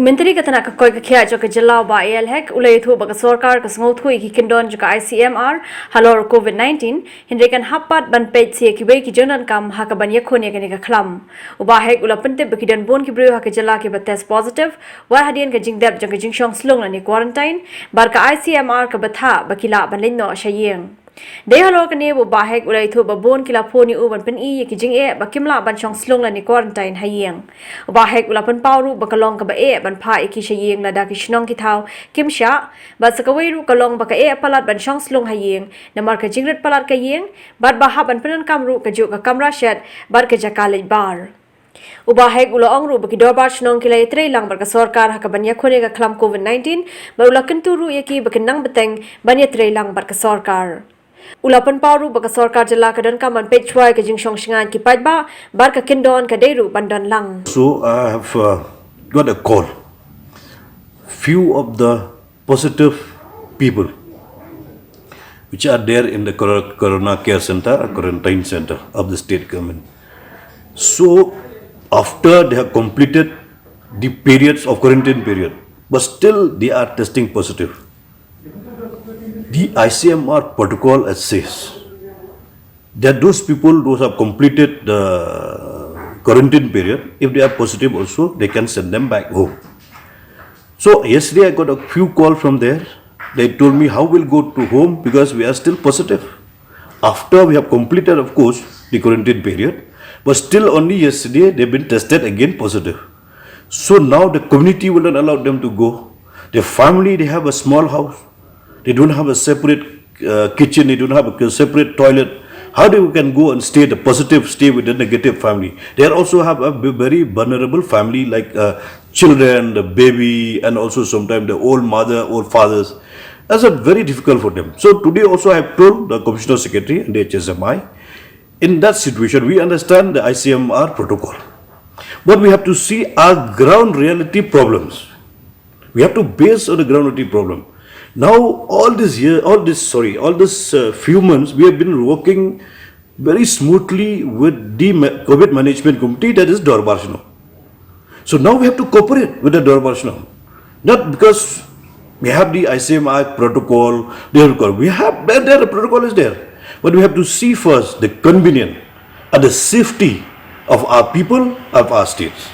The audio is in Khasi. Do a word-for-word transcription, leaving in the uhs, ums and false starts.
Myntri ka tnat ka koit ka khiah jong ka jylla u Bah A L Hek u la ïathuh ba ka sorkar ka sngewthuh ïa ki kyndon jong ka I C M R halor COVID nineteen, hynrei kan hap pat ban peit sa ïa kiwei ki jingdonkam ha kaban ïakhun ïa kane ka khlam. U Bah Hek u la pyntip ba ki don bun ki briew ha ka jylla kiba test positive wat hadien ka jingdep jong ka jingshong slung lane quarantine, bad ka I C M R ka bthah ba ki lah ban leit noh sha ïing. Dei halor kane ba u Bah Hek u la ïathuh ba bun ki la phone ïa u ban pyni ïa ki jingeh ba kim lah ban shong slung lane quarantine ha ïing. U Bah Hek u la pynpaw ruh ba ka long kaba eh ban phah ïa ki sha ïing lada ki shnong ki thaw kim shah, bad sa kawei ruh ka long ba ka eh palat ban shong slung ha ïing namar ka jingrit palat ka ïing, bad ba hap ban pyndonkam ruh kajuh ka kamra shet bad ka jaka leit bar. U Bah Hek u la ong ruh ba ki dorbar shnong ki la ïatrei lang bad ka sorkar ha kaban ïakhun ïa ka khlam COVID nineteen, bad u la kyntu ruh ïa ki ba kin nang bteng ban ïatrei lang bad ka sorkar. U la pynpaw ruh ba ka sorkar jylla ka donkam ban peit shuwa ïa ka jingshong shngaiñ ki paidbah, bad ka kyndon ka dei ruh ban don lang. So I have uh, got a call. Few of the positive people which are there in the cor- Corona Care Center or quarantine center of the state government. So after they have completed the periods of quarantine period, but still they are testing positive. The I C M R protocol as says that those people those have completed the quarantine period, if they are positive also, they can send them back home. So yesterday I got a few calls from there. They told me, "How we'll go to home because we are still positive." After we have completed, of course, the quarantine period, but still only yesterday they've been tested again positive. So now the community will not allow them to go. The family, they have a small house. They don't have a separate uh, kitchen. They don't have a separate toilet. How they can go and stay the positive, stay with the negative family? They are also have a v- very vulnerable family like uh, children, the baby, and also sometimes the old mother, old fathers. That's a very difficult for them. So today also I have told the commissioner secretary and the H S M I, in that situation, we understand the I C M R protocol. But we have to see our ground reality problems. We have to base on the ground reality problem. Now, all this year, all this, sorry, all this uh, few months, we have been working very smoothly with the ma- COVID management committee, that is Dorbar Shnong. So now we have to cooperate with the Dorbar Shnong. Not because we have the I C M R protocol, they have, we have, there, there, the protocol is there. But we have to see first the convenience and the safety of our people, of our states.